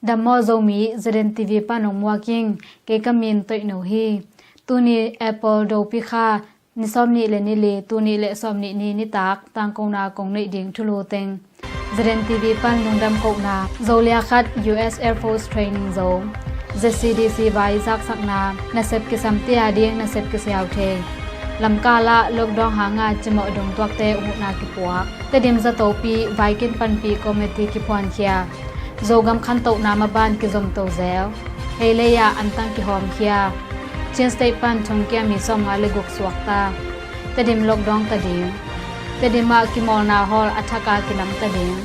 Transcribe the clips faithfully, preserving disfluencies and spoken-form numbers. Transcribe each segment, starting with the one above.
Dam maw Zomi, Zeden TV pan hong muak ing, kei ka min Toih No hi. Tuni April dopi kha, ni sawmnih le ni li, tul nih le sawmnih ni nitak tangkona kong neih ding thulu teng. Zeden TV pan lungdam kohna, Zo liakhat U S Air Force Training Zo, Z C D C vai zaksakna, nasep kisamte ading nasep kisiau thei. Lamkal ah lockdown hanga cimawh dongtuakte huhna kipuak. Tedim zatopi vaikin panpih committee kiphuankhia. Zogam khantohna maban kizomto zel. Leilei ah antang kihawmkhia. Chin State pan thongkia mi sawmnga le guk suakta. Tedim lockdown ta ding. Tedim ah kimawlna hawl a thaka kilang ta ding.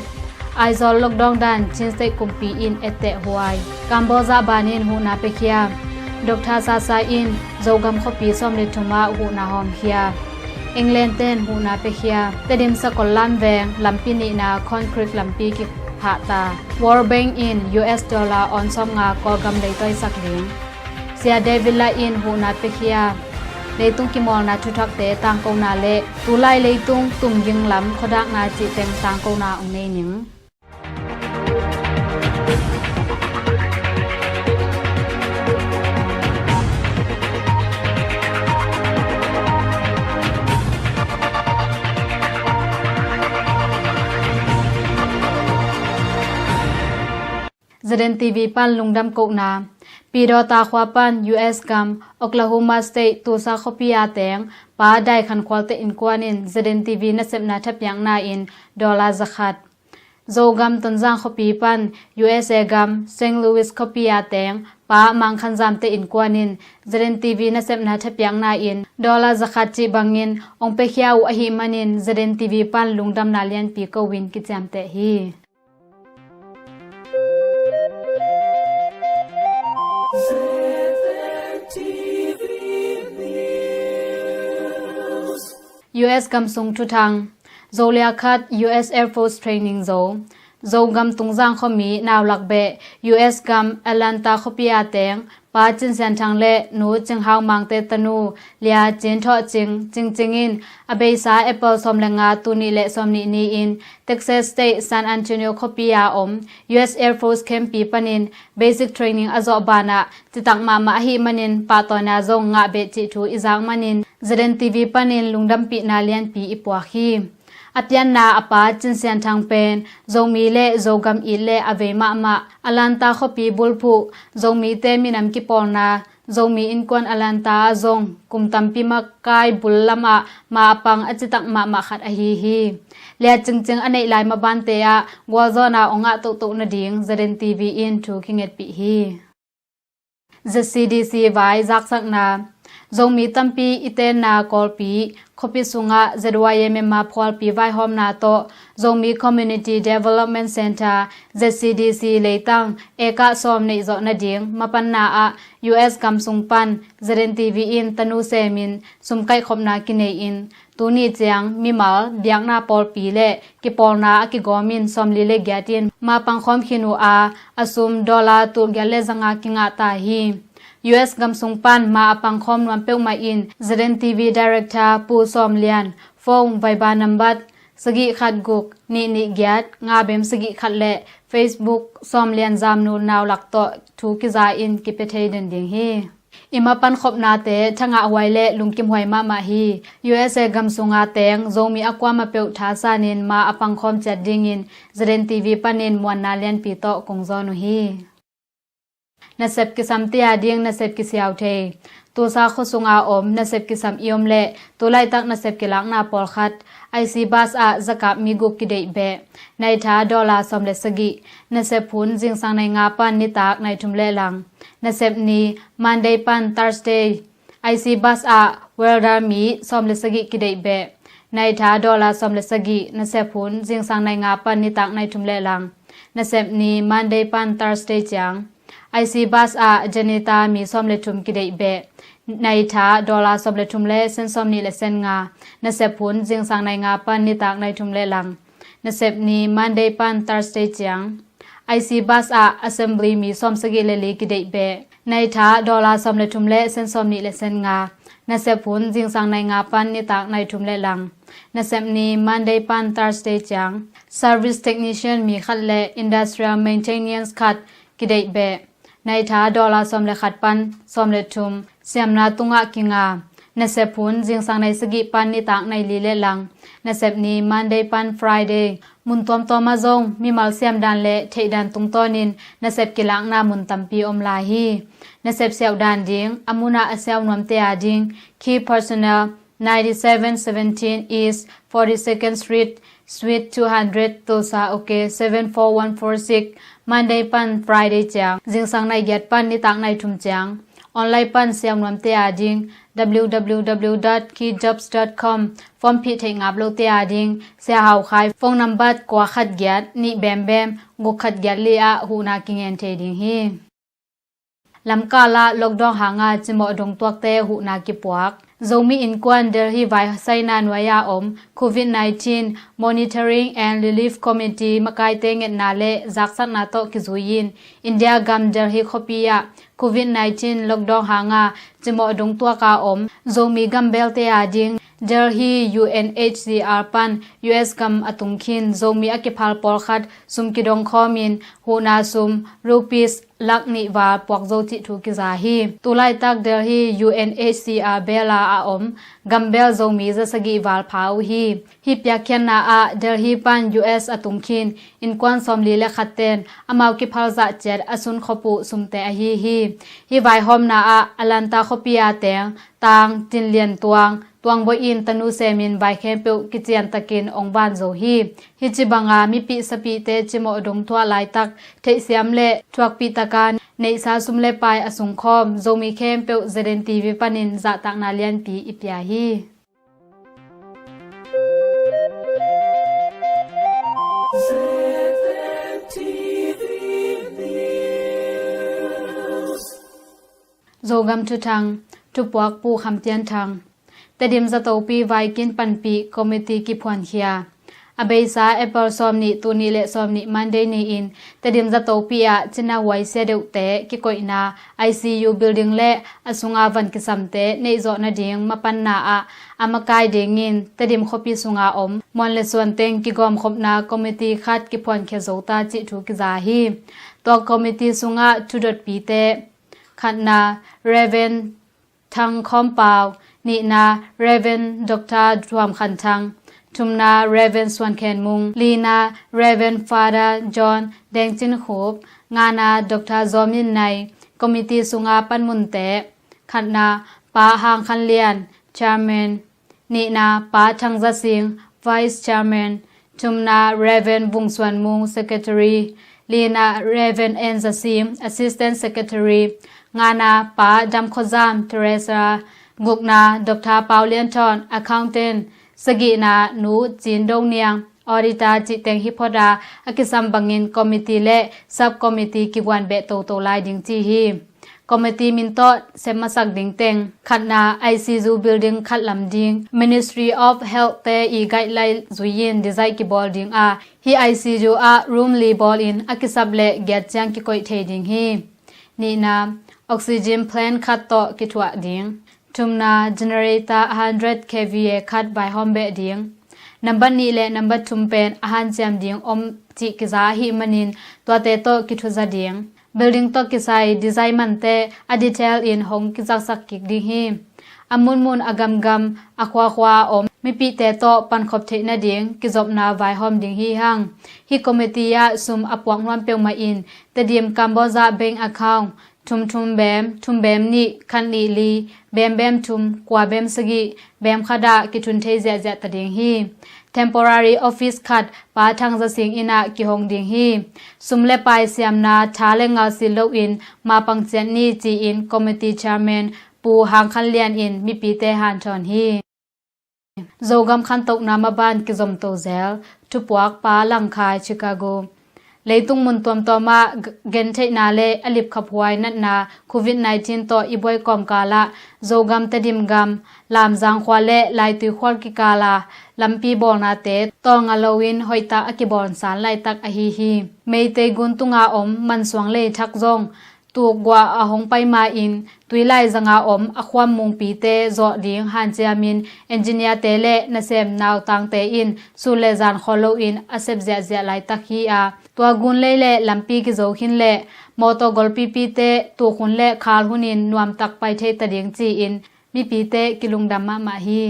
Aizawl lockdown dan Chin State kumpi in etteh huai. Cambodia banin huhna pekhia. Doctor Sasa in Zogam khuapi sawm le thum ah huhna hawmkhia. England ten huhna pekhia. Tedim Sakollam veng lampi nihna concrete lampi kiphahta. World Bank in U S dollar awn sawmnga Kawlgam leitawisak ding. Sia David Lai in huhna pekhia. Leitung kimawlna thuthakte tangkona le tulai leitung tumging lam khuadakna cihteng tangkona ong nei ning. Zeden TV pan lungdam kohna. Pidawta khua pan U S gam Oklahoma State Tulsa khuapi a teng Pa Dai Khan Khualte innkuan in Zeden TV nasepna thapiakna in dollar zakhat. Zogam Tonzang khuapi pan U S A gam Saint Louis khuapi a teng Pa Mang Khan Zamte innkuan in Zeden TV nasepna thapiakna in dollar zakhat cih bangin ong pekhia uh ahih manin Zeden TV pan lungdamna lianpi ko in kiciamteh hi. U S gam sung thuthang. Zo liakhat U S Air Force Training Zo. Zogam Tungzang khuami naulak beh U S gam Atlanta khuapi a teng Pa Cin Sian Thang le Nu Cing Hau Mangte tanu Lia Cin Thawh Cing, Cing Cing in a beisa April sawm le nga, tul nih le sawmnih ni-in Texas State San Antonio khuapi a om U S Air Force camp-pi panin basic training a zawh banah citak mahmah ahih manin pahtawina zong ngah beh cih thu i zak manin Zeden TV panin lungdampihna lianpi i puak hi. A pianna a pa Cin Sian Thang pen Zomi le Zogam it le a vei mahmah Atlanta khuapi bulphuh Zomite minam kipawlna Zomi innkuan Atlanta ah zong kum tampi makai bul lamah ma a pang a citak mahmah khat ahi hi. Lia Cing Cing a neih lai mabante ah gualzawhna ong ngah tohtoh nading Zeden TV in thu kingetpih hi. Z C D C vai zaksakna. Zomi tampi i tenna Kawlpi khuapi sungah Z Y M M a phualpi vaihawmna tawh Zomi Community Development Centre, Z C D C leitang ekah sawm neih zawh nading mapanna ah U S gam sung pan Zeden TV in tanu semin sum kaihkhopna kinei in, tuni ciang mimal biakna pawlpi le kipawlna a kigawmin sawmli le giat in ma pangkhawm khin uh a, a sum dollar tul giat le zanga kingahta hi. U S gam sung pan ma a pangkhawm nuam peuhmah in Zeden TV Director Pu Sawm Lian, phone Viber nambat sagih khat guk nih nih giat nga bem sagih khat le Facebook Sawm Lian Zamnu Naulak tawh thu kiza in kipia thei den ding hi. I mapan khopnate thangah huai le lungkim huai mahmah hi. U S A gam sunga teng Zomi a kuama peuh thasanin ma a pangkhawm ciat dingin Zeden TV panin muanna lianpi tawh kong zawn uh hi. Nasep kisam tia ding nasep kisiau thei. Tulsa khua sunga om nasep kisam i om leh tulaitak nasep kilakna pawlkhat I C bus ah zakap mi guk kideih beh. Naitha dollar sawm le sagih. Nasep hun zingsang nai nga pan nitak nai thum le lang. Nasep ni Monday pan Thursday. I C bus ah welder mi sawm le sagih kideih beh. Naitha dollar sawm le sagih. Nasep hun zingsang nai nga pan nitak nai thum le lang. Nasep ni Monday pan Thursday ciang. I C bus ah janitor mi sawm le thum kideih beh. Naitha dollar sawm le thum le sen sawm nih le sen nga. Nasep hun zingsang nai nga pan nitak nai thum le lang. Nasep ni Monday pan Thursday ciang. I C bus ah assembly mi sawm sagih le li kideih beh. Naitha dollar sawm le thum le sen sawm nih le sen nga. Nasep hun zingsang nai nga pan nitak nai thum le lang. Nasep ni Monday pan Thursday ciang. Service technician mi khat le industrial maintenance khat kideih beh. Naitha dollar sawm le khat pan sawm le thum, siamna tungah kinga. Nasep hun zingsang nai sagih pan nitak nai li le lang. Nasep ni Monday pan Friday. Mun tuamtuam ah zong mimal siam dan le theih dan tungtawnin nasep kilakna mun tampi om lai hi. Nasep siauh dan ding, a munah a siau nuamte a ding, Key Personnel, ninety-seven seventeen East forty-second Street, Suite two hundred, Tulsa, OK seven four one four six, Monday pan Friday ciang, zingsang nai giat pan nitak nai thum ciang. Online pan siau nuamte a ding, www.keyjobs.com, form phih theih ngap lote a ding, Sia Hau Khai, phone number kua khat giat nih bem bem, guk khat giat li ah huhna kingen thei ding hi. Lamkal ah lockdown hanga cimawh dongtuakte huhna kipuak. Zomi Innkuan Delhi vaisaina nuai-a om Covid nineteen Monitoring and Relief Committee makaite ngetna le zaksakna tawh kizui-in India gam Delhi khuapi ah Covid nineteen lockdown hanga cimawh dongtuaka om Zomi gambelte a ding Delhi U N H C R pan U S gam a tungkhin Zomi a kiphal pawlkhat sum kidongkhawmin huhna sum rupees lak nih val puak zo cih thu kiza hi. Tulaitak Delhi U N H C R bela a om gambel Zomi za sagih val pha uh hi. Hih piakkhiatna ah Delhi pan U S a tungkhin innkuan sawmli le khatten amau kiphal zah ciat a sunkhop uh sumte ahi hi. Hih vaihawmna ah Atlanta khuapi a teng tang Tin Lian Tuang, Tuang Bawi in tanu semin vai khempeuh kiciantakin ong van zo hi. Hih ci banga mipih sapihte cimawh dongtuah laitak theihsiam le thuakpih taka neihsa sum le pai a sungkhawm Zomi khempeuh Z N T V panin zahtakna lianpi i pia hi. Zogam Thuthang, thupuak Pu Kham Tian Thang. Tedim Zatopi Vaikin Panpih Committee kiphuankhia. A beisa April sawmnih, tul nih le sawmnih Monday ni-in Tedim Zatopi ah cina huai sia deuhte kikoihna I C U building le a sunga van kisamte neihzawh nading mapanna ah a makai dingin Tedim khuapi sunga om muan le suan teng kigawmkhopna committee khat kiphuankhia zo ta cih thu kiza hi. Tua committee sungah thudotpite, khatna Rev. Thang Khawm Pau, nihna Rev. Doctor Thuam Khan Thang, thumna Rev. Suan Khen Mung, lina Rev. Father John Deng Cin Khup, ngana Doctor Zaw Min Nai. Committee sunga panmunte, khatna Pa Hang Khan Lian, Chairman, nihna Pa Thang Za Sing, Vice Chairman, thumna Rev. Vung Suan Mung, Secretary, lina Rev. En Za Sim, Assistant Secretary, ngana Pa Dam Kho Zam, Treasurer, gukna Doctor Pau Lian Thawn, Accountant, sagihna Nu Cin Do Niang, Auditor cih teng hi phot a, a kisam bangin committee le sub-committee kiguan beh toto lai ding ci hi. Committee min tawh sem masak ding teng, khatna I C U building khat lam ding, Ministry of Health te i guideline zui-in design kibawl ding a, hih I C U ah room li bawlin a kisap le giat ciang kikoih thei ding hi. Nihna, oxygen plant khat tawh kithuah ding. Thumna, generator a hundred K V A khat vaihawm beh ding. Nambat nih le nambat thum pen a hanciam ding om cih kiza ahih manin tuate tawh kithuza ding. Building tawh kisai design mante a detail in hong kizaksak kik ding hi. A munmun, a gamgam, a khuakhua a om mipihte tawh pankhop theih nading kizopna vaihawm ding hi hang. Hih committee ah sum a puak nuam peuhmah in Tedim Cambodia Bank account thum thum bem, thum bem nih, khat nih li, bem bem thum, kua bem sagih, bem khat ah kithun thei ziahziah ta ding hi. Temporary office khat Pa Thang Za Sing inn ah kihong ding hi. Sum le pai siamna tha le ngal si loin mapang ciat ni ci-in committee chairman Pu Hang Khan Lian in mipite hanthawn hi. Zogam khantohna maban kizomto zel, thupuak Pa Lang Khai, Chicago. Leitung mun tuamtuam ah g-, gentheihna le a lipkhaphuai natna Covid nineteen tawh i buai kawmkal ah Zogam Tedim gam, Lamzang khua le Laitui khua kikal a lampi bawlnate tawlnga loin hoihtak a kibawl san laitak ahi hi. Meitei gun tunga om Mansuang lei thak zong Tuk guah a hong pai ma-in tuilai zanga om a khuam mungpite zawh ding hanciamin engineer-te le nasem nautangte in sun le zan khawl loin a sep ziahziah laitak hi a, tua gun lei le lampi kizo khin le mawtaw golpipite tuk hun le khal hunin nuamtak pai thei ta ding ci-in mipite kilungdam mahmah hi.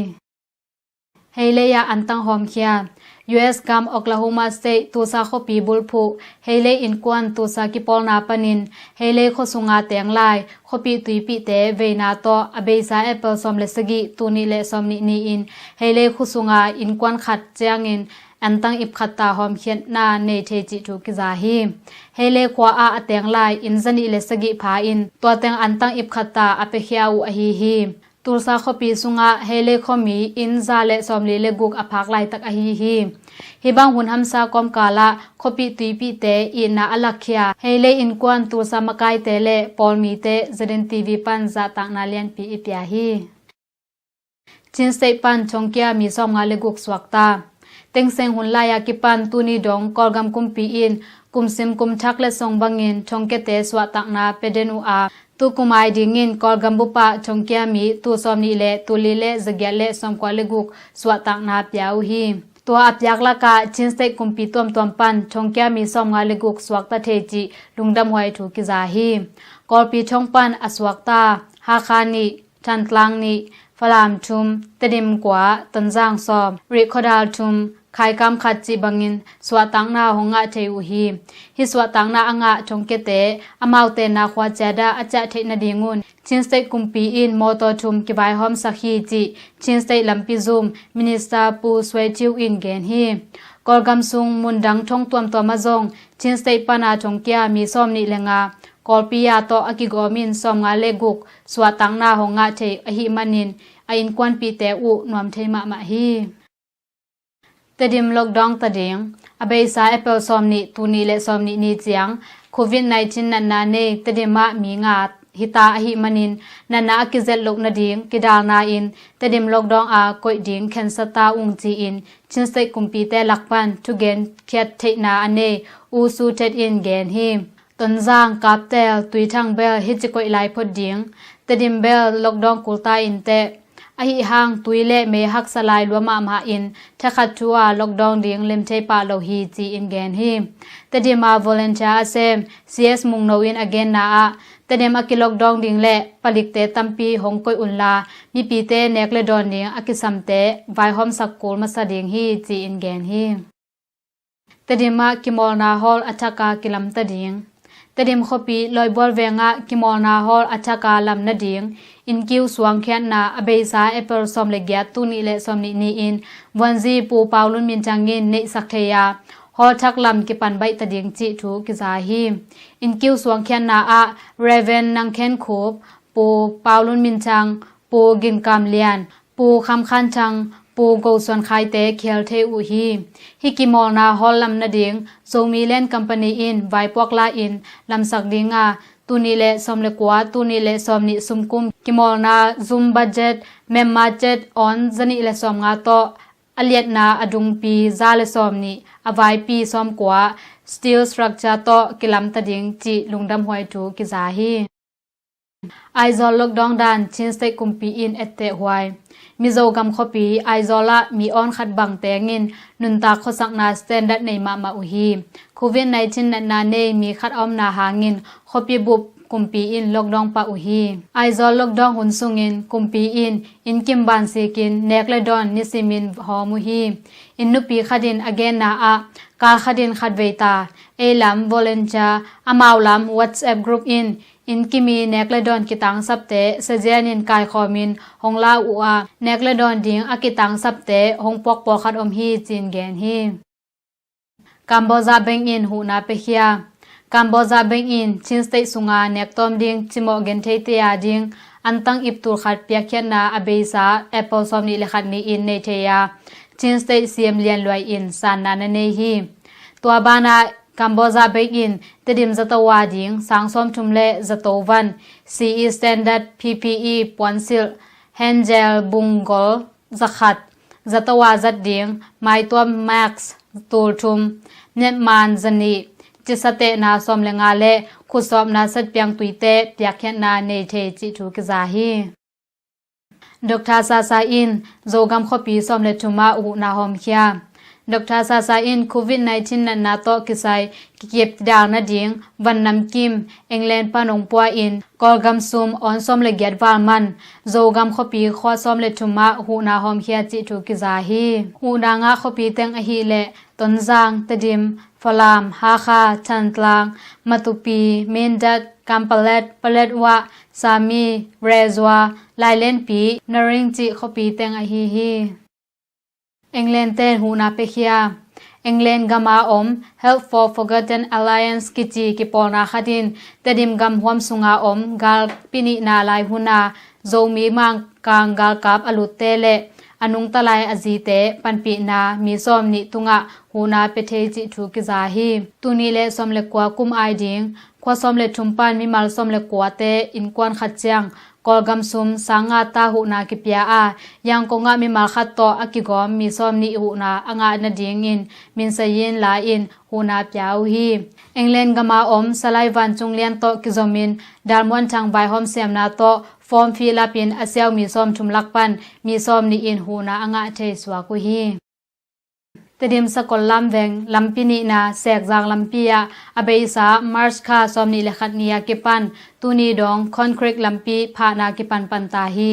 Heilei ah antang hawmkhia. U S gam Oklahoma State Tulsa khuapi bulphuh Heilei innkuan Tulsa kipawlna panin Heilei khuasunga teng lai khuapi tuipihte veina tawh a beisa April sawm le sagih, tul nih le sawm nih ni-in Heilei khuasunga innkuan khat ciangin antang ipkhatta hawmkhiatna nei thei cih thu kiza hi. Heilei khua ah a teng lai inn zanih le sagih pha in tua teng antang ipkhatta a piakhia uh ahi hi. Tulsa khuapi sungah Heilei khuami inn za le sawmli le guk a phak laitak ahi hi. Hih bang hun hamsa kawmkal ah khuapi tuipihte itna a lakkhia Heilei innkuan Tulsa makaite le pawlmite Z N T V pan zahtakna lianpi i pia hi. Chin State pan thongkia mi sawmnga le guk suakta. Tengseng hun lai-a kipan tuni dong Kawlgam kumpi in kumsim kumthak letsong bangin thongkiate suahtakna pia den uh a, tukum ai dingin Kawlgam bup ah thongkia mi tul sawmnih le tul li le zagiat le sawmkua le guk suahtakna pia uh hi. Tua a piak lakah Chin State kumpi tuamtuam pan thongkia mi sawmnga le guk suakta thei cih lungdamhuai thu kiza hi. Kawlpi thong pan a suakta Hakha nih, Thantlang nih, Falam thum, Tedim kua, Tonzang sawm, Rihkhawdal thum, Khaikam khat cih bangin suahtakna hong ngah thei uh hi. Hih suahtakna a ngah thongkiate amaute na khua ciat ah a ciah theih nadingun Chin State kumpi in mawtaw thum kivaihawmsak hi cih Chin State lampi zum Minister Pu Suai Thiu in gen hi. Kawlgam sung mundang thong tuamtuam ah zong Chin State pana thongkia mi sawmnih le nga Kawlpi a tawh a kigawmin sawmnga le guk suahtakna hong ngah thei ahih manin a innkuanpihte uh nuam thei mahmah hi. Tedim lockdown ta ding. A beisa April sawmnih, tul nih le sawmnih ni ciang Covid nineteen natna nei Tedim ah mi nga hita ahih manin natna a kizet loh nading kidalna in Tedim lockdown a koih ding khensa ta ung ci-in Chin State kumpite lak pan thugen khiat theihna a nei U Su Thet in gen hi. Tonzang, Kaptel, Tuithang bel hih ci koih lai phot ding. Tedim bel lockdown kul ta inteh. Ahi hang tui le mei haksa lai lua mahmah in thakhat thu a lockdown ding lem thei pah lo hi ci-in gen hi. Tedim a volunteer a sem C S Mungno in a genna ah Tedim a ki lockdown ding le palikte tampi hong koih unla mipite nek le dawn ding a kisamte vaihawmsak kul masa ding hi ci-in gen hi. Tedim ah kimawlna hawl a thak a kilamta ding. Tedim khuapi Lawibual veng ah kimawlna hawl a thak a lam nading innkiu suangkhiatna a beisa April sawm le giat, tul nih le sawmnih ni-in vuanzi Pu Pau Lun Min Thang in neihsak thei a, hawl thak lam kipan baih ta ding cih thu kiza hi. Innkiu suangkhiatna ah Reverend Nang Khen Khup, Pu Pau Lun Min Thang, Pu Gin Kam Lian, Pu Kham Khan Thang, Pu Go Suan Khaite kihel thei uh hi. Hih kimawlna hawl lam nading Zomi Land Company in vaipuak la-in lamsak ding a, tul nih le sawm le kua, tul nih le sawmnih sumkum kimawlna zum budget, memma chet on zanih le sawmnga tawh a liatna a dungpi za le sawmnih, a vaipi sawmkua, steel structure tawh kilamta ding cih lungdamhuai thu kiza hi. Aizawl lockdown dan Chin State kumpi in etteh huai. Mizo gam khuapi Aizawl ah mi awn khat bang tengin nuntak khuasakna standard nei mahmah uh hi. Covid nineteen natna nei mi khat a omna hangin khuapi bup kumpi in lockdown pah uh hi. Aizawl lockdown hun sungin kumpi in innkim bansikin nek le dawn nisimin hawm uh hi. Inn nupi khat in a genna ah kal khat in khat vei ta, ei lam volunteer, amau lam WhatsApp group in inn kimi nek le dawn kitangsapte sazian in kaikhawmin hong la uh a, nek le dawn ding a kitangsapte hong puak pawlkhat om hi ci-in gen hi. Cambodia beng in huhna piakhia. Cambodia beng in Chin State sunga nek tawm ding cimawh gentheite a ding antang ip tul khat piakkhiatna a beisa April sawmnih le khat ni-in nei thei a, Chin State C M Lian Luai in sanna na nei hi. Tua banah Cambodia beng in Tedim zato a ding sang sawmthum le zato van, C E standard P P E puansilh, hand gel bung gol zakhat, zato a zat ding maituam mask tul thum, netman zanih, cisa tehna sawm le nga le khutsawpna satpiang tuite piakkhiatna nei thei cih thu kiza hi. Doctor Sasa in Zogam khuapi sawm le thum ah huhna hawmkhia. Doctor Sasa in Covid nineteen natna tawh kisai kikipdal nading van namkim England pan hong pua in Kawlgam sum awn sawm le giat val man Zogam khuapi khua sawm le thum ah huhna hawmkhia cih thu kiza hi. Huhna ngah khuapi teng ahih leh Tonzang, Tedim, Falam, Hakha, Thantlang, Matupi, Mindat, Kanpalet, Paletwa, Sami, Rezwa, Lailenpi, Naring cih khuapi teng ahi hi. England ten huhna pekhia. England gama om Help for Forgotten Aliens kici kipawlna khat in Tedim gam huam sunga om galpi nihna lai huna Zomi Mangkang galkap a lutte le a nungta lai a zite panpihna mi sawm nih tungah huhna pia thei cih thu kiza hi. Tul nih le sawm le kua kum ai ding khua sawm le thum pan mimal sawm le kuate innkuan khat ciang Kawlgam sum sang nga ta huhna kipia a, Yangon ah mimal khat tawh a kigawm mi sawm nih huhna a ngah nadingin min sayin la-in huhna pia uh hi. England gama om Salai Vancung Lian tawh kizomin Dalmuan Thang vaihawm siamna tawh form fill up in a siau mi sawm thum lak pan mi sawm nih in huhna a ngah thei suak uh hi. Tedim Sakollam veng lampi nihna Sekzang lampi ah a beisa March kha sawm nih le khat ni a kipan tuni dong concrete lampi phahna kipanpan ta hi.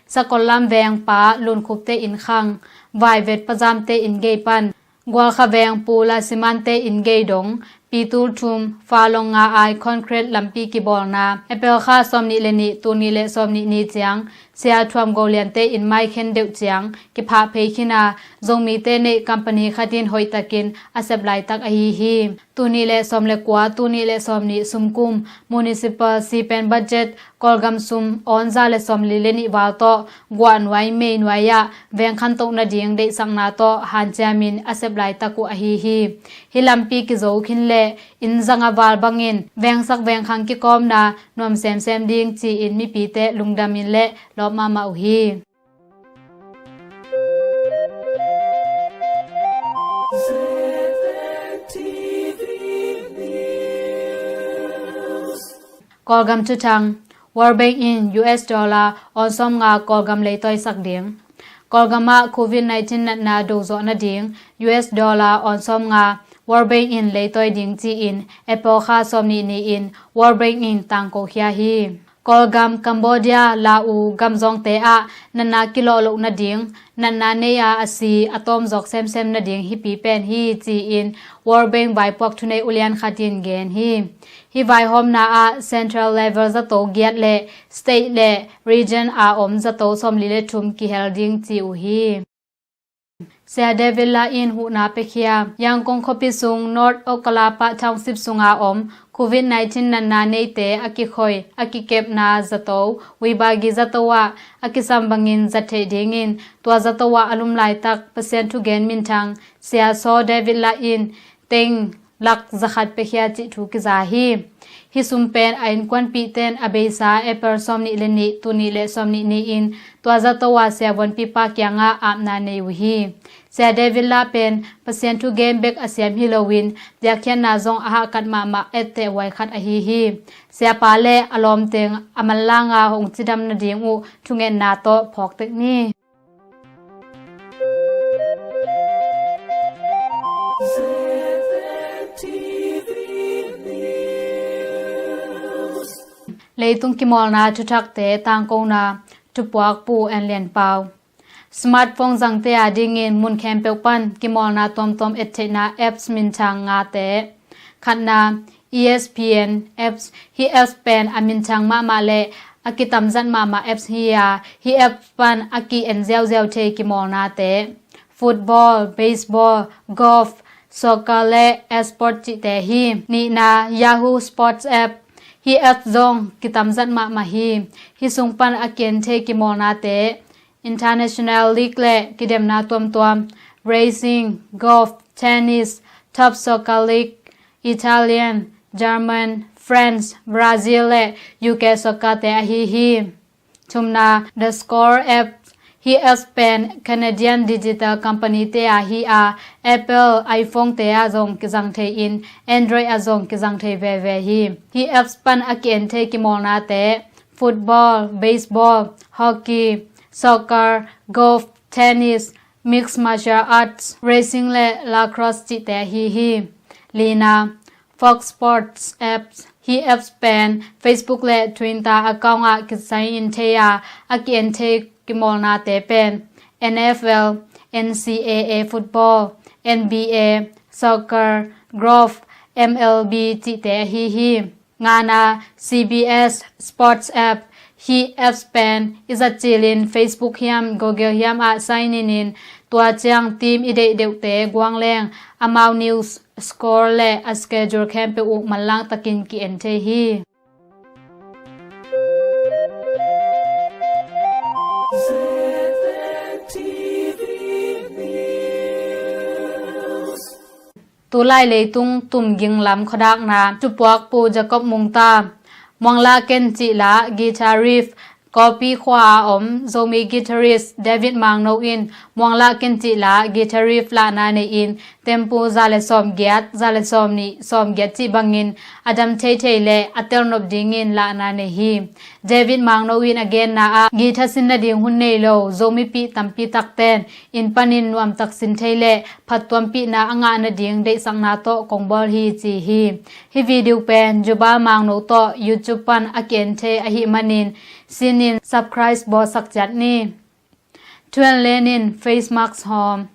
Sakollam veng pa Lunkhupte inn khang Vaivet Pazamte inn gei pan Gualkha veng Pu Lasimante inn gei dong pitul thum falong nga ai concrete lampi kibawlna April kha sawm nih le nih tul nih le sawm nih ni ciang Sia Thuam Go Liante in maikhen deuh ciang kiphah phei khin a, Zomite neih company khat in hoihtakin a sep laitak ahi hi. Tul nih le sawm le kua, tul nih le sawm nih sumkum municipal sipen budget Kawlgam sum awn za le sawm li le nih val tawh guah nuai mei nuai ah veng khantoh nading deihsakna tawh hanciamin a sep laitak uh ahi hi. Hih lampi kizo khin le inn zanga val bangin vengsak vengkhang kikawmna nuam semsem ding ci-in mipite lungdamin le lawp mahmah uh hi. Kawlgam thuthang. World Bank in U S dollar awn sawm nga Kawlgam leitawisak ding. Kawlgam ah Covid nineteen natna dozawh nading U S dollar awn sawm nga World Bank in leitawi ding ci-in April kha sawm nih ni-in World Bank in tangko khia hi. Kawlgam, Cambodia, Laos gam zawngte ah natna kilawh loh nading, natna nei a a si a tawmzawk semsem nading hih pi pen hi ci-in World Bank vaipuak thunei ulian khat in gen hi. Hih vaihawmna ah central level zato giat le state le region a om zato sawmli le thum kihel ding ci uh hi. Sia David Lah in huhna pekhia. Yangon khuapi sung North Okalapa Township sunga om Covid nineteen natna neite a kikhoi a kikepna zato, Wibagi zato ah a kisam bangin zat theih dingin tua zato ah a lum laitak Pasian thugen minthang Sia Saw David Lah in teng lak zakhat pekhia cih thu kiza hi. Hih sum pen a innkuanpihten a beisa April sawmnih le nih, tul nih le sawmnih ni-in tua zato ah siavuanpipa kiangah apna nei uh hi. Sia David Lah pen Pasian thugen bek a siam hi loin biakhiatna zong a hahkat mahmah etteh huai khat ahi hi. Siapa le a lawmteng a manlanga hong cidam nading uh thungetna tawh phawktek ni. Leitung kimawlna thuthakte tangkona thupuak Pu En Lian Pau. Smartphone zangte a dingin mun khempeuh pan kimawlna tuamtuam ettheihna apps minthang ngate. Khatna, E S P N apps. Hih apps pen a minthang mahmah le a kitamzat mahmah apps hi a, hih apps pan a ki-en ziauziau thei kimawlnate. Football, baseball, golf, soccer le esport cihte hi. Nihna, Yahoo Sports app. Hih app zong kitamzat mahmah hi. Hih sung pan a ki-en thei kimawlnate International League le kidemna tuamtuam, racing, golf, tennis, top soccer league, Italian, German, France, Brazil le U K soccer te ahi hi. Thumna, The Score app. Hih apps pen Canadian digital company te ah hi a, Apple iPhone te ah zong kizang thei in, Android ah zong kizang thei veve hi. Hih apps pan a ki-en thei kimawlnate, football, baseball, hockey, soccer, golf, tennis, mixed martial arts, racing le lacrosse cihte ahi hi. Lina, Fox Sports apps. Hih apps pen Facebook le Twitter account ah ki-sign in thei a, a ki-en thei kimawlnate pen N F L, N C A A football, N B A, soccer, golf, M L B cihte ahi hi. Ngana, C B S Sports app. Hih apps pen i zat cilin Facebook hiam Google hiam ah sign in in, tua ciang team i deih deuhte guang leng amau news, score le a schedule khempeuh uh manlang takin ki-en thei hi. Tulai leitung tumging lam khuadakna, thupuak Pu Jacob Mungta. Muanglah Ken cih la guitar riff, Kawlpi khua a om Zomi guitarist David Mangno in Muanglah Ken cih la guitar riff lahna nei in, tempu za le sawmgiat, za le sawmnih, sawmgiat cih bangin a dam theithei le a telnop dingin lahna nei hi. David Mangno in a genna ah, guitar sin nading hun nei lo Zomipih tampi takten inn panin nuamtak sin thei le phattuampihna a ngah nading deihsakna tawh kong bawl hi ci hi. Hih video pen Juba Mangno tawh YouTube pan a ki-en thei ahih manin sinin subscribe bawlsak ciat ni. Thuan Len in face mask hawm.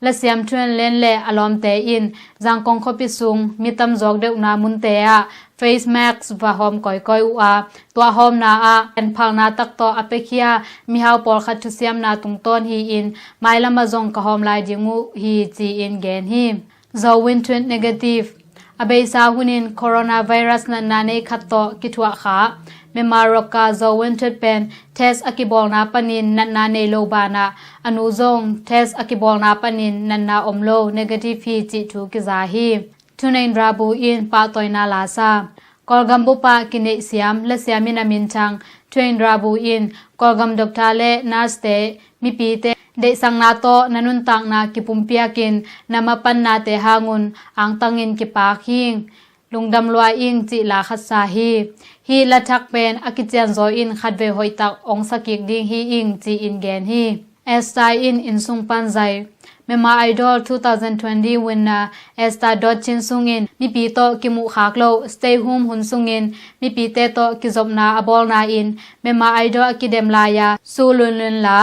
Lasiam Thuan Len le a lawmte in Zangkong khuapi sung mi tamzawk deuhna munte ah face mask va hawm kawikawi uh a, tua hawmna ah en phalna tak tawh a piakhia mihau pawlkhat thusiamna tungtawn hi-in mailam ah zong ka hawm lai ding uh hi ci-in gen hi. Zo Win Thuan negative. A beisa hunin coronavirus natna nei khat tawh kithuah kha Myanmar roka Zo Win Thuan pen test a kibawlna panin natna nei lo banah a nu zong test a kibawlna panin natna om lo negative hi cih thu kiza hi. Thunein Rabu in pahtawina la sa. Kawlgam bup ah kineihsiam lasiam in a minthang Thunein Rabu in Kawlgam doctor le nurse te mipite deihsakna tawh na nuntakna kipumpiakin na mapannate hangun angtangin kipak hing, lungdam lua ing cih la khat sa hi. Hih la thak pen a kicianzaw in khatvei hoihtak ong sakik ding hi ing ci-in gen hi. Esther in innsung pan zai. Myanmar Idol two thousand twenty winner Esther Dot Chin sungin mipi tawh kimuhkhak lo stay home hun sungin mipite tawh kizopna a bawlna in Myanmar Idol a kidem lai-a Su Lun Lun la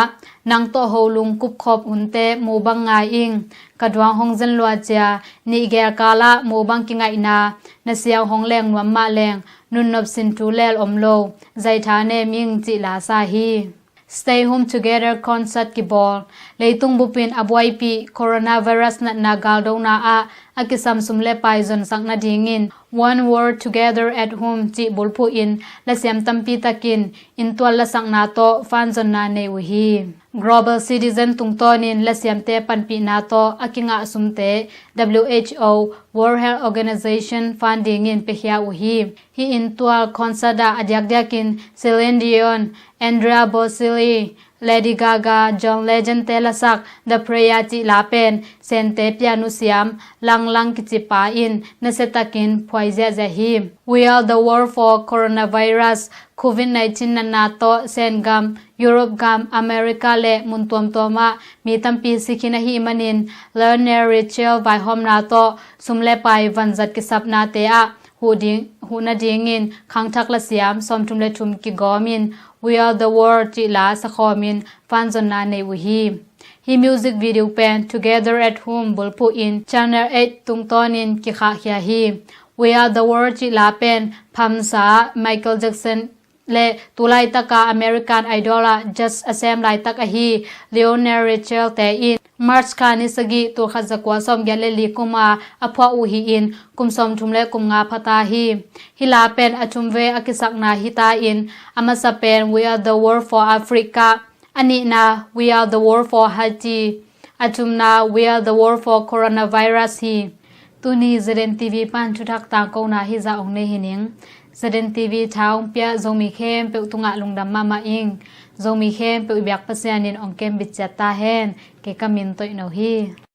nang tawh ho lung kupkhop hunte mubang ngai ing, ka duang hong zen lua cia, nih gel kalah mubang kingaihna, na siang hong leng nuam mah leng nunnop sin thu lel om lo, zaitha nem ing cih la sa hi. Stay Home Together concert kibawl. Leitung bupin a buaipih coronavirus natna galdona ah a kisam sum le pai zonsak nadingin One World Together at Home cih bulphuh in lasiam tampi takin inntual lasakna tawh fanzonna nei uh hi. Global Citizen tungtawnin lasiamte panpihna tawh a kingah sumte W H O, World Health Organization funding in piakhia uh hi. Hih inntual concert ah a diakdiakin Celine Dion, Andrea Bocelli, Lady Gaga, John Legend te lasak The Prayer cih la pen sente pianu siam langlang kicipa in nasiatakin phuai ziahziah hi. We Are The World for Coronavirus, covid nineteen natna tawh Sen gam, Europe gam, America le mun tuamtuam ah mi tampi si khin ahih manin Lionel Richie vaihawmna tawh sum le pai vanzat kisapnate ah huh ding, huh nadingin khangthak lasiam sawmthum le thum kigawmin We Are The World cih la sakhawmin fanzonna nei uh hi. Hih music video pen Together at Home bulphuh in Channel eight tungtawnin kikhahkhia hi. We Are The World cih la pen phamsa Michael Jackson le tulaitaka American Idol ah judge a sem laitak ahi Lionel Richie te in March kha ni sagih tulkhat zakua sawmgiat le li kuma a phuah uh hi-in kum sawmthum le kum nga phata hi. Hih la pen a thumve a kisakna hita in a masa pen We Are The World for Africa, a nihna We Are The World for Haiti, a thumna We Are The World for Coronavirus hi. Tuni Z N T V pan thuthak tangkona hizah ong nei hi ning. Z N T V tha ong pia Zomi khempeuh tungah lungdam mahmah ing. Zomi khempeuh i biak Pasian in hong kembit ciat ta hen. Kei ka min Toih No hi.